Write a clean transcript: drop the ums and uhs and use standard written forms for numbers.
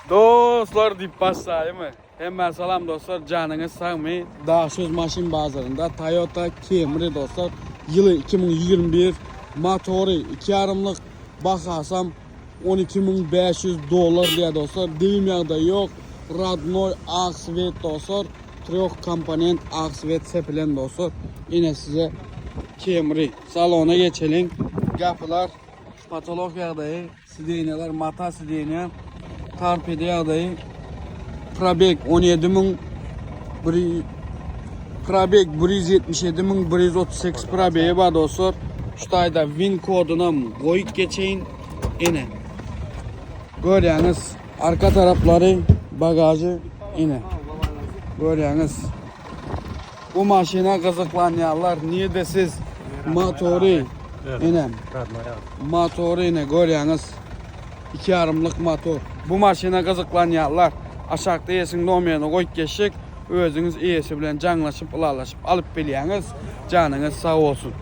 Dostlar diýip başlaýmy? Hemmä salam dostlar, janyňyz sagmy? Daşoguz maşyn bazarynda Toyota Camry dostlar, ýyly 2021, motory 2 ýarymlyk, bahasam 12500 dollar diýýär dostlar. Degim ýagdaýy ýok. Radnoý ak sweet dostlar. Treh komponent ak sweet sepilen dostlar. Ine size Camry. Salona geçeliň. Gapylar patolog ýagdaýy, sidenýalar mata sidenýa. Torpeda ýagdaýy. Probeg 17 müň bir probeg 177 müň 138 probegi bar dostlar. Şu taýda win kodunam goýup geçeýin. Ine. Görýäňiz arka taraplary bagažy ine. Görýäňiz. Bu maşyna gyzyklanýanlar nirde siz motory ine. Motory ine görýäňiz. 2 ýarymlyk motor. Bu maşyna gyzyklanýanlar aşakda eýesiniň nomerini goýup geçjek. Özüňiz eýesi bilen jaňlaşyp ylalaşyp alyp bilýäňiz. Janyňyz sag bolsun.